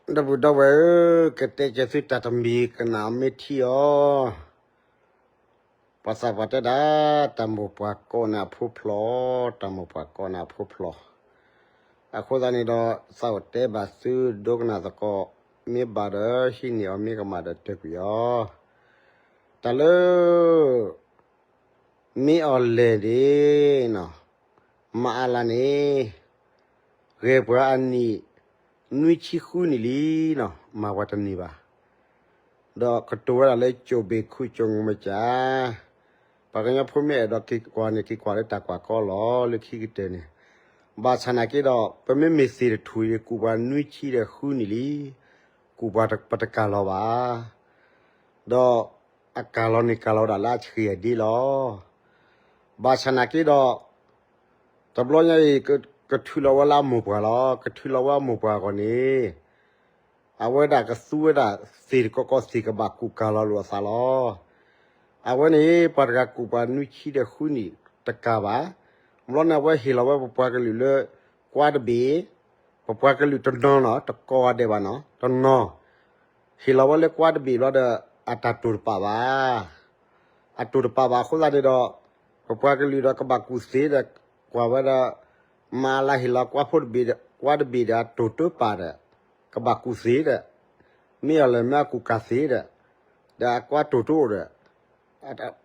ဒီပုၢ်ဒီဝဲၢ်ဧၢ, ကတဲကဲသုတၢ်တမံၤကနၣ်အီၤမ့ၢ်ထံအီၤ, ပှၤသးပှၢ်တဲဒၣ်, တၢ်မိၢ်ပှၢ်ကိးန့ၣ်အဖိဖျိ, တၢ်မိၢ်ပှၢ်ကိးန့ၣ်အဖိဖျိ, အဃိသတးန့ၣ်ဒီး သးအိၣ်တဲဘၣ်သုဒိကနၣ်သကိး, မ့ၢ်ဘၣ်ဒီးဟံးန့ၢ်အီၤ, မ့ၢ်ကမၣ်ဒီးတဲကွံာ်အီၤ, တၢ်လၢ မ့ၢ်အီၤလဲၣ်န့ၣ်, မၤအါလါန့ၣ်, ဂဲၤပှၤအနံၣ် နွံဆံဃုနံၣ်လံနီၤ, မၤပှၤတန့ၢ်ဘၣ်, ဒီးကတိၤဝဲဒၣ်လၢ ကၠိၣ်ဘ့ၣ်ခူၣ်ကၠိၣ်ငိၢ်မကၠၢ, ပှၤကညီဖိမ့ၢ်အဲၣ်ဒိးက့ၤကွၢ်န့ၣ် က့ၤကွၢ်လၢတၢ်ကွၢ်ကီလီၤ, လၢခံကတၢၢ်န့ၣ်, ဘၣ်ဆၣ်နာ်က့ဒီး ပမ့မ့ၢ်သ့ၣ်တထူၣ်အံၤ ကူၣ်ပှၤနွံဆံဒီးဃုနံၣ်လံ, ကူၣ်ပှၤပတကၢ်လီၤဘၣ်, ဒီး အကၢ်လီၤန့ၣ်ကၢ်လီၤဝဲဒၣ်လၢအဆံးအဒ့လီၤ. ဘၣ်ဆၣ်နာ်က့ဒီး, တဘျီညါအံၤ, ကထုးလီၤဝဲလၢအမိၢ်ပှၢ်လီၤ. ကထုးလီၤဝဲအမိၢ်ပှၢ်အဂီၢ်န့ၣ်, အဝဲဒၣ်ကသူဝဲဒၣ်သ့ၣ်တကီကီသ့ၣ်ကဘၣ်ကူၣ်ကၢ်လီၤလိာ်အသးလီၤ. အဝဲန့ၣ် ပှၤတဂၤကူၣ်ပှၤနွံဆံဒီးဃုနံၣ်တကၢ်ဘၣ်. ဘျီန့ၣ်အဝဲဟ့ၣ်လီၤဝဲပပှၤကလုာ်လၢကွါတဘ့ၣ်, ပပှၤကလုာ်တနီၤနီၤ, တကိးဂၤဒဲးဘၣ်နီၤ, တနီၤ ဟ့ၣ်လီၤဝဲလၢကွါတဘ့ၣ်ဘျီဒီး အတၢ်တိာ်တပာ်ဘၣ်. အတိာ်တပာ်ဘၣ်အဃိသတးန့ၣ်ဒီး, ပပှၤကလုာ်ဒီးကဘၣ်ကူၣ်သ့ဒီး, ကွၢ်ဝဲဒီး, မၤအါလါဟ့ၣ်လီၤကွါဖိတဘ့ၣ်, ကွါတဘ့ၣ်ဒီးအတိာ်တပာ်ဒီး, ကဘၣ်ကူၣ်သ့ဒီး, မ့ၢ်အီၤလဲၣ်မ့ၢ်အကူၣ်ကၢ်သ့ဒီး, ဒီးအကွါတိာ်တအိၣ်ဒီး,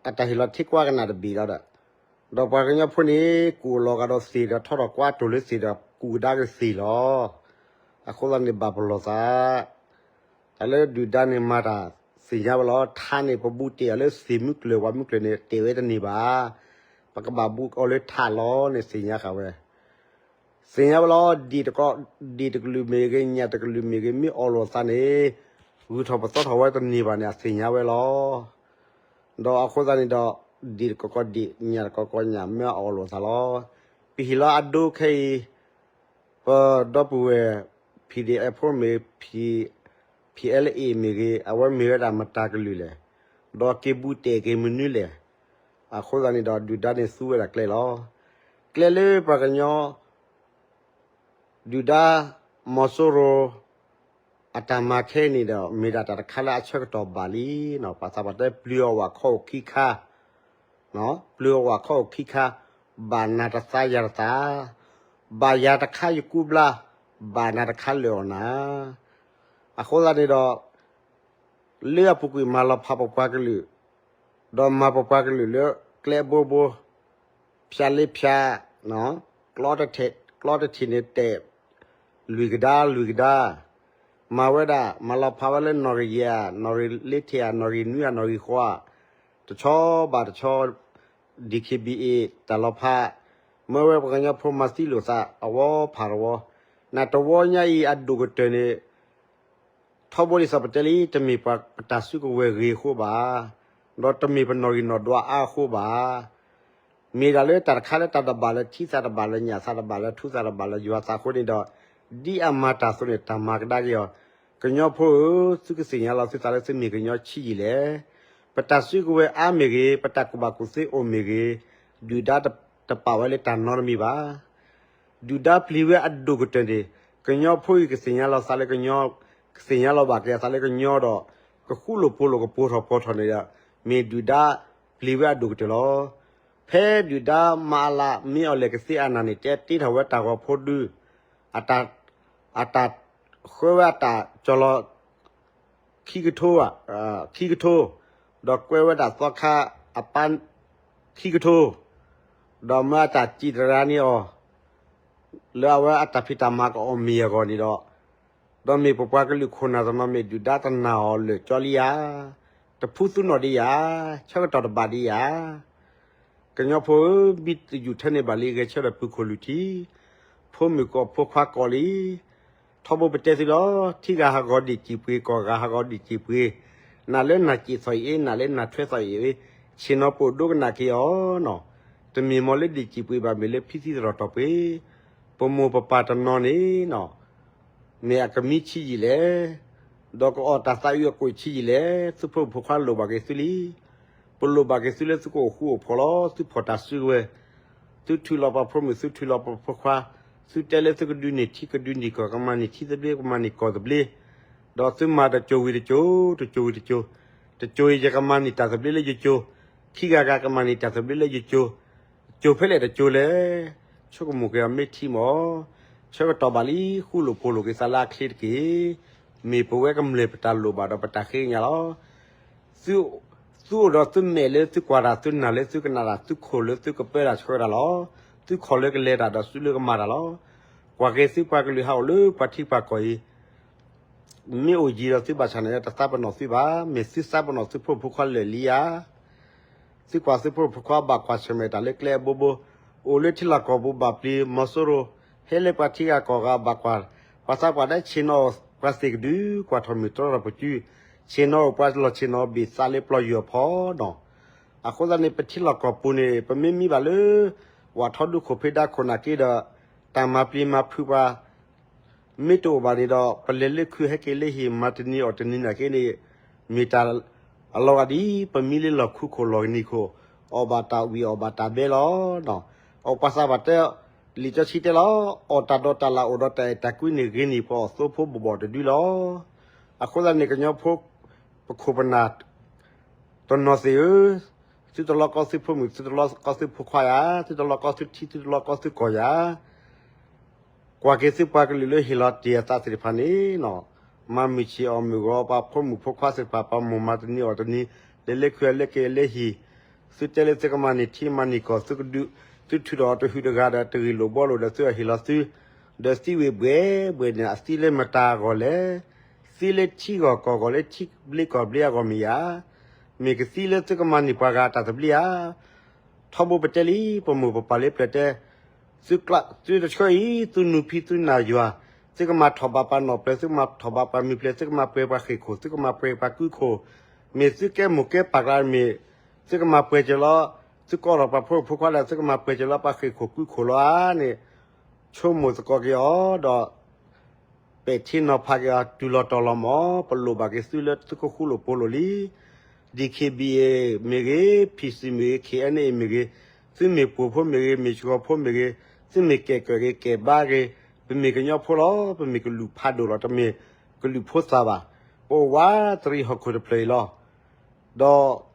အတၢ်ဟ့ၣ်လီၤထံကွါကနၣ်တဘ့ၣ်လီၤဒီး, ဒီးပှၤကညီဖိန့ၣ် ကူၣ်လီၤဂာ်ဒီးသ့ၣ်ဒီးထီၣ်ဒီးကွါတိာ်လၢသ့ၣ်ဒီးကူၣ်ကဒါက့ၤသ့ၣ်လီၤ. အဃိသတးန့ၣ်ဘၣ်ပလီၢ်သး တၢ်လၢဒုၣ်ဒါန့ၣ်မၤတၢ်သ့ၣ်ညါဝဲလီၤ. ထးန့ၣ်ပဘူးတ့ၢ်အီၤလၢသ့ၣ်မုၢ်ကျၢၢ်ဝၣ်မုၢ်ကျၢၢ်န့ၣ် တ့ၢ်ဝဲတန့ၢ်ဘၣ်. ပကဘၣ်ဘူးအီၤလၢထးလီၤန့ၣ်သ့ၣ်ညါဃာ်ဝဲ. သ့ၣ်ညါဝဲလီၤ. ဒ့ၣ်တကလုာ်မ့ၢ်ဂ့ၤ, ညၣ်တကလုာ်မ့ၢ်ဂ့ၤ, မ့ၢ်အီၣ်လိာ်သးန့ၣ်, ဂုၢ်ထီၣ်ပသီထီၣ်ဝဲတန့ၢ်ဘၣ်န့ၣ် အသ့ၣ်ညါဝဲလီၤ. ဒီးအဃိသတးန့ၣ်ဒီး, ဒ့ၣ်တကီကီဒ့ၣ်, ညၣ်တကီကီညၣ်, မ့ၢ်အီၣ်လိာ်သးလီၤ. ပဟ့ၣ်လီၤအဒိခဲအံၤ, ပဒီပုၢ်ဝဲၢ် PDF ဖိမ့ၢ်ဂ့ၤ, PLA မ့ၢ်ဂ့ၤ, အဝဲမ့ၢ်ဝဲဒၣ်မတၤကလုာ်လဲၣ်, ဒီးက့ၤဘူးတ့ၢ်က့ၤမနုၤလဲၣ်. အဃိသတးန့ၣ်ဒီး ဒုၣ်ဒါန့ၣ်သူဝဲဒၣ်ကျဲလီၤ. ကျဲလၢပှၤကညီ ဒုၣ်ဒါ မီၤစိရိၤ အတၢ်မၤခဲအံၤန့ၣ်ဒီး မ့ၢ်ဒၣ်တၢ်တခါလၢအဆၢကတီၢ်ဘၣ်လံနီၤ. ပှၤသးပှၢ်တဲပျုၤအီၣ်ဝဲခီၣ်အိၣ်ခံခါ, ပျုၤအီၣ်ဝဲခီၣ်အိၣ်ခံခါ, ဘၣ်နၤတသါယၤတသါ, ဘၣ်ယၤတခါယကူဘျါ, ဘၣ်နၤတခါလၢာ်အီၣ်နၤ. အဃိသတးန့ၣ်ဒီး လၢအပူၤကွံာ်မၤလီၤဖးပပှၤကလုာ်, ဒီးမၤပပှၤကလုာ်လၢကျဲအဘိဘိ, ဖၠါလ့ဖၠါ, ကျီတထံၣ်န့ၣ်တဲာ်, လွံၢ်ကဒါလွံၢ်ကဒါ, မၤဝဲဒၣ် မၤလီၤဖးဝဲလၢနီၣ်ဂံၢ်ယဲၢ်ဧါ, နီၣ်ဂံၢ်လ့ထံးဧါ, နီၣ်ဂံၢ်နွံဧါ, နီၣ်ဂံၢ်ဃိးဧါ, တဆီဘၣ်တဆီ, DKBA တၢ်လီၤဖး, မၢဝဲပှၤကညီဖိမၤသံလိာ်သးအဝီဖးတဝီ, နတဝီညါအံၤအဒိၣ်ကတၢၢ်န့ၣ် ထီဘိဒ်သိးပတဲလံ တမ့ၢ်ပှၤပတၢ်စုကဝဲၤဂ့ၤအဃိဘၣ်, ဒီးတမ့ၢ်ပနီၣ်ဂံၢ်နီၣ်ဒွးအါအဃိဘၣ်. မ့ၢ်ဒၣ်လၢတၢ်တခါလၢတၢ်တဘၣ်လၢထံသးတဘၣ်လၢညၣ်သးတဘၣ်လၢထူသးတဘၣ်လၢယွၤသးအဃိန့ၣ်ဒီး, ဒ်အမၤတၢ်အသိးန့ၣ် တၢ်မၤကဒါက့ၤအီၤ. ကညီဖိဧၢ, သုကသ့ၣ်ညါလီၤသုသးလၢသုမ့ၢ်ကညီဆံးယံာ်လဲၣ်. ပတၢ်စုကဝဲၤအါမ့ၢ်ဂ့ၤ, ပတၢ်ကူၣ်ဘၣ်ကူၣ်သ့အိၣ်မ့ၢ်ဂ့ၤ, ဒုၣ်ဒါတပာ်ဝဲလၢတၢ်နီတမံၤဘၣ်. ဒုၣ်ဒါပျံၤဝဲအဒိၣ်ကတၢၢ်န့ၣ်, ကညီဖိအံၤကသ့ၣ်ညါလီၤသးလၢကညီ, ကသ့ၣ်ညါလီၤဘၣ်က့ၤအသးလၢကညီဒီး, ကဃူလိာ်ဖိးလိာ်ကပိာ်ထီၣ်ပိာ်ထီၣ်န့ၣ်ဒီး, မ့ၢ်ဒုၣ်ဒါပျံၤဝဲအဒိၣ်ကတၢၢ်လီၤ. ဖဲဒုၣ်ဒါမၤအလးမ့ၢ်အီၤလဲၣ်ကသ့အနၢ်န့ၣ် တဲတ့ထီၣ်ဝဲတၢ်ဂီၤဖိဒု, အတၢ်, အတၢ်ဃၢဝဲအတၢ်ကၠီၤလီၤ ခံကထိ, ခံကထိ, ဒီးကွဲဝဲဒၣ်သီခါအပၢ်ခံကထိ, ဒီးမၢအတၢ်စံးတရၢန့ၢ်အီၤ, လၢအဝဲအတၢ်ဖံးတၢ်မၤကအီၣ်မ့ၢ်အဂီၢ်န့ၣ်ဒီး, ဒီးမ့ၢ်ပပှၤကလုာ်ခိၣ်နၢ်တနီၤမ့ၢ်ဒုၣ်ဒါတနာ်အီၤလၢာ်ကၠီလံဧါ, တဖုသူနီၣ်ဒံးဧါ, ဆၢကတီၢ်တဘၣ်ဒံးဧါ. ကညီဖိဧၢ, မ့ၢ်တယူၢ်ထဲန့ၣ်ဘၣ်လံ ဂဲၤဆၢထၢၣ်ပုၢ်ခိၣ်လုၢ်ထံ, ဖိမုၣ်ကိးဖိခွါကိးလံ. ထီဘိပတဲသုလီၤ, ထံဂၤဟးဂီၤဒံၣ်စံၣ်ပှ့ၤ, ကီၢ်ဂၤဟးဂီၤဒံၣ်စံၣ်ပှ့ၤ, နၤလၢနၤစံၣ်သီၣ်အံၤ, နၤလၢနၤထွဲသီၣ်အံၤ, ဆ့ၣ်နီၤပိာ်ဒိကနၣ်က့ၤအီၤနီၤ. တမ့ၢ်မ်လၢဒံၣ်စံၣ်ပှ့ၤဘၣ်, မ့ၢ်လၢဖံသံသရီၣ်တီၢ်ပှ့ၤ, ပမိၢ်ပပၢ်တနီၤန့ၣ်နီၤ မ့ၢ်အကမံဆံးယံာ်လဲၣ်, ဒီးကအီၣ်တၢ်သးအုးအကိၣ်ဆံးယံာ်လဲၣ်, သုဖိမုၣ်ဖိခွါလိၣ်ဘၣ်က့ၤသုလံ. ပလိၣ်ဘၣ်က့ၤသုလၢသုကအိၣ်ဃူအိၣ်ဖိးလီၤ. သုဖီၣ်တၢ်စုကဝဲၤ, သုထုးလီၤပှၤဖိမုၣ်, သုထုးလီၤပှၤဖိခွါ, သုတဲလၢသုကဒုးန့ၢ်ထံကဒုးန့ၢ်ကီၢ်, ကမၤန့ၢ်ထံသဘျ့, ကမၤန့ၢ်ကီၢ်သဘျ့ ဒီးသုမၤတစိၤဝံၤတစိၤ, တစိၤဝံၤတစိၤ, တစိၤအံၤယကမၤန့ၢ်တၢ်သဘျ့လၢယစိၤ, ခံဂၤဂၤကမၤန့ၢ်တၢ်သဘျ့လၢယစိၤ, တစိၤဖဲလဲၣ်တစိၤလဲၣ်, ဆိကမိၣ်က့ၤအီၤမ့ၢ်ထံမၢ်, ဆၢကတီၢ်ဘၣ်လံ ဃူလိာ်ဖိးလိာ်က့ၤသးလၢအချ့တက့ၢ်. မ့ၢ်ပဝဲကမျၢၢ်ပတၢ်လိၣ်ဘၣ်ဒီးပတၢ်ဃ့ကညးလီၤ. သုအိၣ်ဒီးသုမဲာ်လၢသုကွၢ်တၢ်, သုနၢ်လၢသုကနၣ်တၢ်, သုခိၣ်လၢသုကပၢတၢ်ဆှၢတၢ်လီၤ. သုခီၣ်လၢကလဲၤတၢ်ဒီးသုလၢကမၤတၢ်လီၤ. ကွၢ်က့ၤသုပှၤကလုာ်ဟးအိၣ်လၢပှၤထံပှၤကီၢ်အံၤ, မ့ၢ်အိၣ်ယံၤဒီးသုဘၣ်ဆၣ်န့ၣ် တသးပ့ၤနီၣ်သုဘၣ်, မ့ၢ်သုသးပ့ၤနီၣ်သုဖိမုၣ်ဖိခွါလၢာ်လံဧါ. သုကွၢ်သုဖိမုၣ်ဖိခွါဘၣ်ကွၢ်ဆၢၣ်မဲာ်တၢ်လၢကျဲအဘိဘိ, အိၣ်လၢထံလီၢ်ကီၢ်ပူၤဘၣ်ပျံၤမီၤစိရိၤ, ဟဲလၢပှၤထံဂၤကီၢ်ဂၤဘၣ်ကွၢ်, ပှၤသးပှၢ်ဒၣ်ဆ့ၣ်နီၤအီၤပှၤသ့ၣ်ကဒု, ကွၢ်ထီၣ်မုၢ်တြီထီၣ်ပစု, ဆ့ၣ်နီၤအီၤပှၤလီၢ်ဆ့ၣ်နီၤအီၤဘ့ၣ်သးလၢပျီယွၤအဖီနီၤ. အဃိသတးန့ၣ် ပထံလီၢ်ကီၢ်ပူၤန့ၣ် ပမ့ၢ်မံဘၣ်လၢ ဝၣ်ထီဒူခိၣ်ဖံးဒါခိၣ်နာ်က့ဒီး တၢ်မၤပျံၤမၤဖုးပှၤ မ့ၢ်တအိၣ်ဘၣ်န့ၣ်ဒီး ပလဲၤလၢခုဟဲက့ၤလၢဟံၣ် မၤတနံၤအီၣ်တနံၤနာ်က့န့ၣ် မ့ၢ်တၢ်အလီၤဂာ်ဒ် ပမံလၢလီၢ်ခူခိၣ်လီၢ်ကနံၤခိၣ်, အီၣ်ဘၣ်တၢ်ဝံၣ်အီၣ်ဘၣ်တၢ်ဘဲလီၤ. အပှၤသးပှၢ်တဲ လံာ်စီဆှံတဲလီၤ, အီၣ်တၢ်ဒီးတၢ်လၢ်အိၣ်ဒီးတၢ်အဲၣ်တၢ်ကွံန့ၣ် ဂ့ၤန့ၢ်ပှၤအီၣ်သိဖိဘိးဘီၣ်တဒုလီၤ. အဃိသတးန့ၣ် ကညီဖိ ပခိၣ်ပနၢ် တနီၤသ့ၣ်ဧၢ, သုတလီကီသုဖိမုၣ်, သုတလီကီသုဖိခွါယၤ, သုတလီကီသုထံ, သုတလီကီသုကီၢ်ယၤ, ကွၢ်က့ၤသုပှၤကလုာ်လၢဟ့ၣ်လီၤတ့ၢ်အသးသ့ၣ်တဖၣ်န့ၣ်, မၤမုၢ်ဆ့ၣ်အီၣ်မုၢ်ဂီၤ ပှၤဖိမုၣ်ဖိခွါသ့ၣ်တဖၣ် ပှၤမိၢ်မၤတနံၤအီၣ်တနံၤ, လဲၤလၢခုလၢက့ၤလၢဟံၣ်, သုတဲလၢသုကမၤန့ၢ်ထံမၤန့ၢ်ကီၢ်, သုကဒုး, သုထုးထီၣ်အီၤတဟုးတဂၤဒီး တဂ့ၢ်လိာ်ဘှီလိာ်ဒီးသုအဟ့ၣ်လီၤသု, ဒီးသံဝံၤဘှဲးဘှဲးန့ၣ် အသံလၢမတၤအဂီၢ်လဲၣ်. သံလၢထံဂီၢ်ကီၢ်ဂီၢ် လၢထံဘျ့ကီၢ်ဘျ့အဂီၢ်မ့ၢ်ယၤ, မ့ၢ်ကသံလၢသုကမၤန့ၢ်ပှၤဂၤတၢ်သဘျ့ဧါ. ထီဘိပတဲလံ ပမိၢ်ပပၢ်လၢပျၢၤတဲ, သုတဆှၢအံၤ သုနူၤဖံးသုနၢ်ယွၤ, သုကမၤထီၣ်ဘးပှၤနီၣ်ပျဲး, သုကမၤထီၣ်ဘးပှၤမုၢ်ပျဲး, သုကမၤပှဲၤပှၤဃ့ၢ်ခိၣ်, သုကမၤပှဲၤပှၤကုၢ်ခိၣ်, မ့ၢ်သုကဲမိၢ်ကဲပၢ်ကျါမ့ၢ်, သုကမၤပှဲၤစၢၤလီၤ, သုကအိးထီၣ်ပှၤဖိမုၣ်ဖိခွါဒီး သုကမၤပှဲၤစၢၤလီၤပှၤဃ့ၢ်ခိၣ်ကုၢ်ခိၣ်လီၤဧါန့ၣ်, ဆိကမိၣ်သကိးက့ၤအီၤဒီး ပဲာ်ထံနီၤဖးက့ၤအီၤ တုၤလီၤတီၤလီၤမၢ်, ပလိၣ်ဘၣ်က့ၤသုလၢသုကဃူလိာ်ဖိးလိာ်လံ. ဒံၣ်ခ့ၣ်ဘံၣ်အ့ၣ် မ့ၢ်ဂ့ၤ, ဖံၣ်စံၣ်မ့ၢ်ဂ့ၤ, ခ့ၣ်အဲၣ်န့ၣ်အ့ၣ်မ့ၢ်ဂ့ၤ, သုမ့ၢ်ပှိၤဖိမ့ၢ်ဂ့ၤ, မ့ၢ်ဆှီဖိမ့ၢ်ဂ့ၤ, သုမ့ၢ်ကဲၣ်ကၢၣ်ဂ့ၤကဲၣ်ဘါဂ့ၤ, ပမ့ၢ်ကညီဖိလီၤ. ပမ့ၢ်ကလုာ်ဖးဒိၣ်လီၤ. တမ့ၢ်ကလုာ်ဖိသၣ်ဘၣ်. ပအိၣ်ဝးတရံးဟီၣ်ခိၣ်တဖျၢၣ်အံၤလီၤ. ဒီး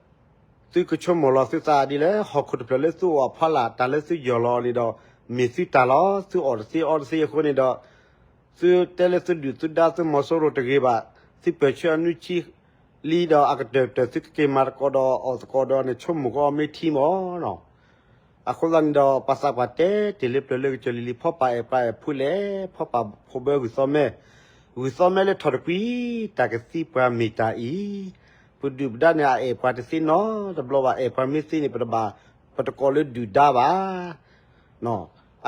သုကဆိကမိၣ်လီၤသုသးဒ်လဲၣ်, ဟီၣ်ခိၣ်တဖျၢၣ်လၢသုအိၣ်အဖီလာ် တၢ်လၢသုယီၢ်လီၤအီၤန့ၣ်ဒီး မ့ၢ်သုတၢ်လီၤ. သုအီၣ်တသ့အီတသ့အဃိန့ၣ်ဒီး သုတဲလၢသုဒုၣ်သုဒါသုမီၤစိရိၤတဂ့ၤဘၣ်, သုပၢၢ်ဆၢအနွံဆံလံဒီး အကတၢၢ်တၢၢ် သုကက့ၤမၤသကိးဒီးအီၣ်သကိးဒီးန့ၣ် ဆိကမိၣ်ကအီၤမ့ၢ်ထံမၢ်နီၤ. အဃိသတးန့ၣ်ဒီး ပှၤသးပှၢ်တဲတ့ၢ်လၢပျၢၤလၢကစၢၢ်လံၤလံၤ ဖီပာ်အဲၣ်ပှၤအဲၣ်ဖုလဲၣ်, ဖီပာ်ဖိဘၢဂုၢ်သီမဲ, ဂုၢ်သီမဲလၢထီၣ်တကွံ, တၢ်ကသံပှၤမ့ၢ်တၢ်အံၤ, ပဒုၣ်ပဒါန့ၣ် အအဲၣ်ပှၤတသ့နီတဘျီဘၣ်, အဲၣ်ပှၤမ့ၢ်သ့န့ၣ် ပတဘၣ်, ပတကိးလၢဒုၣ်ဒါဘၣ်.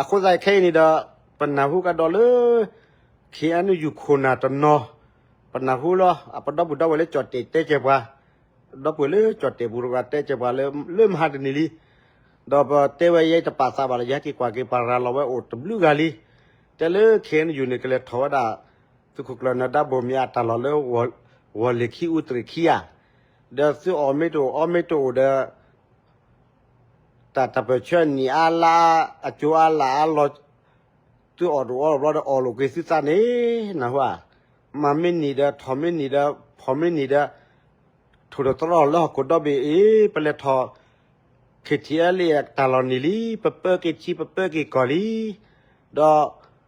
အဃိသတးခဲအံၤန့ၣ်ဒီး ပနၢ်ဟူကဒီးလၢ ခ့ၣ်အဲၣ်ယူၣ်ခိၣ်နၢ်တနီၤ, ပနၢ်ဟူလီၤ ပဒီပုၢ်ဒီဝဲၢ်လၢကၠီၣ်တဲၣ်တဲကဲပှၤ, ဒီပုၢ်ဝဲၢ်လၢကၠီၣ်တဲၣ်ပူၤတဂၤတဲကဲပှၤလၢ လၢမဟါတနံၤလံ. ဒီးပတဲဝဲယဲတပာ်သးဘၣ်လီၤ, ယဟဲက့ၤကွၢ်က့ၤပှၤရၤလီၤဝဲအိၣ်တဘျုးဂၤလံ. တဲလၢ ခ့ၣ်အဲၣ်ယူၣ်န့ၣ် ကလဲၤထီၣ်ဝဲဒၣ် သုးခိၣ်ကျၢၢ်နၢၤဒါဘိၣ်မ့ၢ်အတၢ်လီၢ်လၢ ဂီၤလ့ၤခံအူတရံးခံဧါ, ဒီးသုအီၣ်မ့ၢ်တအိၣ်အီမ့ၢ်တအိၣ်ဒီး တၢ်တၢ်ပၢၢ်ဆၢအနံၣ်အါလါ အကၠိအါလါအါလီၤ, သုအီၣ်တအိၣ်အီတဘျီဒီး အီၣ်လိာ်က့ၤသုသးန့ၣ် နၢ်ဟူဧါ. မၤမ့ၢ်နံၤဒီး ထီၣ်မ့ၢ်နံၤဒီး ဖီၣ်မ့ၢ်နံၤဒီး ထိၣ်တတြီၢ်လၢဟီၣ်ခိၣ်ဒီဘ့ၣ်အံၤ ပလဲၤထီၣ် ခ့ၣ်ထံၣ်အဲလ့ၣ် တၢ်လီၢ်န့ၣ်လံ, ပပၢက့ၤထံ ပပၢက့ၤကီၢ်လံ. ဒီး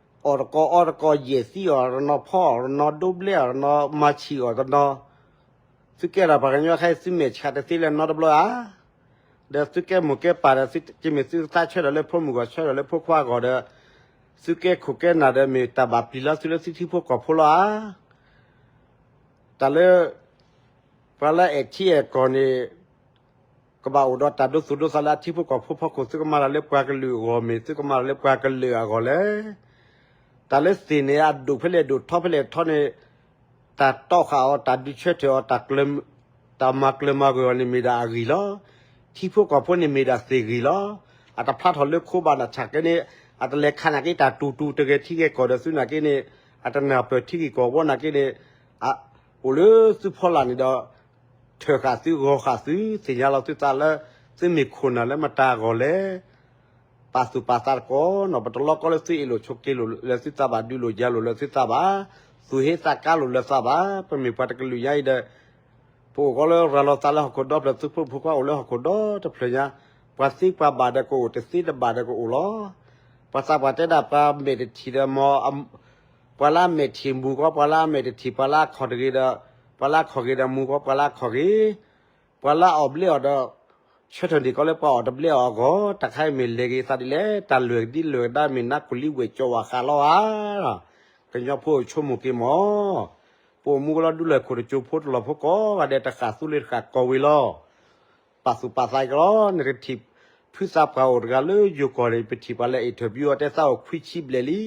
အီၣ်တကိးအီတကိး ယဲၢ်သံအီၤတနီၤ ဖီအီၤတနီၤ ဒိဘျဲအီၤတနီၤ မၤဆံၣ်အီၤတနီၤ, သုကဲထီၣ်ပှၤကညီခဲအံၤ သုမဲာ်ဆှးတသ့လၢၤနီတဘျီဧါ. ဒီးသုကဲမိၢ်ကဲပၢ်ဒီး သုကမ့ၢ်သုသးဆၢထၢၣ်လၢဖိမုၣ်ဂီၢ် ဆၢထၢၣ်လၢဖိခွါဂီၢ်ဒီး သုကဲခိၣ်ကဲနၢ်ဒီး မ့ၢ်တၢ်ဘၣ်ပျံၤလီၤသုလၢသုထံဖိကီၢ်ဖိလီၤဧါ. တၢ်လၢ ပှၤလၢအဲၣ်ထံအဲၣ်ကီၢ်န့ၣ် ကဘၣ်အိၣ်ဒီးတၢ်ဒိသူၣ်ဒိသးလၢအထံဖိကီၢ်ဖိဖီခိၣ် သုကမၤတၢ်လၢပှၤကလုာ်အဂီၢ်မ့ၢ် သုကမၤတၢ်လၢပှၤကလုာ်အဂီၢ်လဲၣ်. တၢ်လၢသ့ၣ်န့ၣ် အဒိၣ်ဖဲလဲၣ်ဒိၣ်ထီဖဲလဲၣ်ထီန့ၣ် တၢ်တီဃာ်အီၤ တၢ်ဒုးဆၢထၢၣ်အီၤ တၢ်မၤကျၢၤမၤဂၢၢ်အီၤန့ၣ် မ့ၢ်ဒၣ်အဂံၢ်လီၤ. ထံဖိကီၢ်ဖိန့ၣ်မ့ၢ်ဒၣ်သ့ၣ်ဂံၢ်လီၤ. အတဖျါထီၣ်လၢခိဘၣ်နၢ်ဆၣ်ကဲန့ၣ် အတလဲၤခးနာ်က့တၢ်တူၤတူၤတဂဲၤထံဂဲၤကီၢ်ဒီးသုနာ်က့န့ၣ် အတနၢ်ပၢၢ်ထံဂ့ၢ်ကီၢ်ဝီနာ်က့န့ၣ် အိၣ်လၢသုဖီလာ်န့ၣ်ဒီး ထၢၣ်ဃာ်သုဂီၤဃာ်သု သ့ၣ်ညါလီၤသုသးလၢ သုမ့ၢ်ခိၣ်နၢ်လၢမတၤအဂီၢ်လဲၣ်. ပာ်သူၣ်ပာ်သးတကီးနီၤ ပတလီကီလၢသုအ့ၣ်လိာ်ဆိးက့လိာ်လၢသုသးဘၣ် ဒုးလိာ်ယၤလိာ်လၢသုသးဘၣ်. သူၣ်ဟ့သးကါလိာ်လၢသးဘၣ်. ပမ့ၢ်ပှၤတကလုာ်ညါအံၤဒီး ပအိၣ်ကီးလၢရၤလီၤသးလၢဟီၣ်ခိၣ်ဒီဖျၢၣ် သုဖိမုၣ်ဖိခွါအိၣ်လၢဟီၣ်ခိၣ်ဒီတဖျၢၣ်ညါ, ပှၤသ့ပှၤဘၣ်ဒီးကအိၣ် တသ့တဘၣ်ဒီးကအိၣ်လီၤ. ပှၤသးပှၢ်တဲဒၣ် ပှၤမဲာ်တထံၣ်ဒီးမီၤ, ပှၤလၢအမဲာ်ထံၣ်မူၤကီး ပှၤလၢအမဲာ်တထံၣ် ပှၤလၢအခီၣ်တဂ့ၤဒီး, ပှၤလၢအခီၣ်ဂ့ၤဒီးမူၤကီး ပှၤလၢအခီၣ်ဂ့ၤ, ပှၤလၢအအီၣ်ဘျဲအီၣ်ဒီး ဆၢထၢၣ်န့ၢ်ကီးလၢပှၤအီၣ်တဘျဲအီၣ်အဂီၢ်, တၢ်ခါအံၤမ့ၢ်လဲၤက့ၤသးဒ်လဲၣ်, တၢ်လၢာ်ဒ်လၢာ်ဒါမ့ၢ်နါကိၣ်လံဝဲၢ်ကၠီဝဲၢ်ဃးလီၤဧါ. ကညီဖိဆိကမိၣ်က့ၤမီၢ်, ပအိၣ်မူကလီၤဒူလၢာ်ခိၣ်တစိၤဖိတလီၢ်ဖိကိးဂၤဒဲး တဃၣ်သူလ့ၤတဃၣ်ကီၢ်ဝံၤလီၤ. ပာ်သူၣ်ပာ်သးကလီၤ, နကထံၣ်ဖုသးပှၢ်အိၣ်တဂၤလၢယိၤကီၢ်န့ၣ် ပထံၣ်ပှၤလၢ interview အီၤတဲသးအိၣ်ခွံဆံဘျဲၣ်လံ.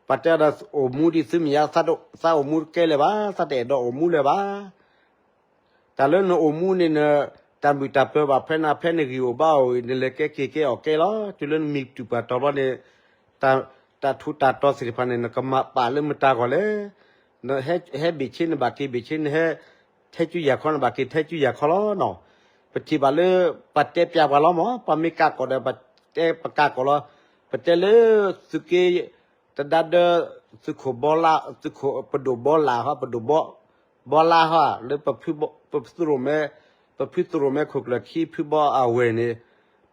ပှၤတဲဒီးအိၣ်မူဒ်သုမ့ၢ်ညါ, သးအိၣ်မူတကဲလၢၤဘၣ်, သးတအဲၣ်ဒိးအိၣ်မူလၢၤဘၣ်. တၢ်လၢနအိၣ်မူန့ၣ် နတၢ်မုာ်တၢ်ပၢၤဘၣ်ဖဲနၤ ဖဲနဂံၢ်အိၣ်ဘါအိၣ် နလဲၤကဲက့ၤကဲအီၣ်ကဲလီၤ. တုၤလၢနမံၤတူၢ်ပှၢ်တီၤဘျီန့ၣ် တၢ်ထူးတၢ်တီၤသ့ၣ်တဖၣ်န့ၣ် နကမၤပာ်လၢမတၤဂီၢ်လဲၣ်. နဟဲဘ့ၣ်ဆ့ နဘၣ်က့ၤဘ့ၣ်ဆ့, နဟဲထဲကုယာ်ခီ နဘၣ်က့ၤထဲကုယာ်ခီလီၤနီၤ. ပထံၣ်ဘၣ်လၢ ပှၤတဲပျးပှၤလီၤမီၢ်, ပှၤမ့ၢ်ကးကီၢ်ဒီး ပတဲပကးကီၢ်လီၤ. ပတဲလၢ သုးက့ တဒါဒၢ သုးခိၣ်ဘီလါ, သုးခိၣ်ပဒိၣ်ဘီလါဟီ ပဒိၣ်ဘီ ဘီလါဟီ လၢပဖုရိၣ်မဲ, ပဖုသရိၣ်မဲခိၣ်ကျၢၢ်ခံ ဖုဘီအဝဲၢ်န့ၣ်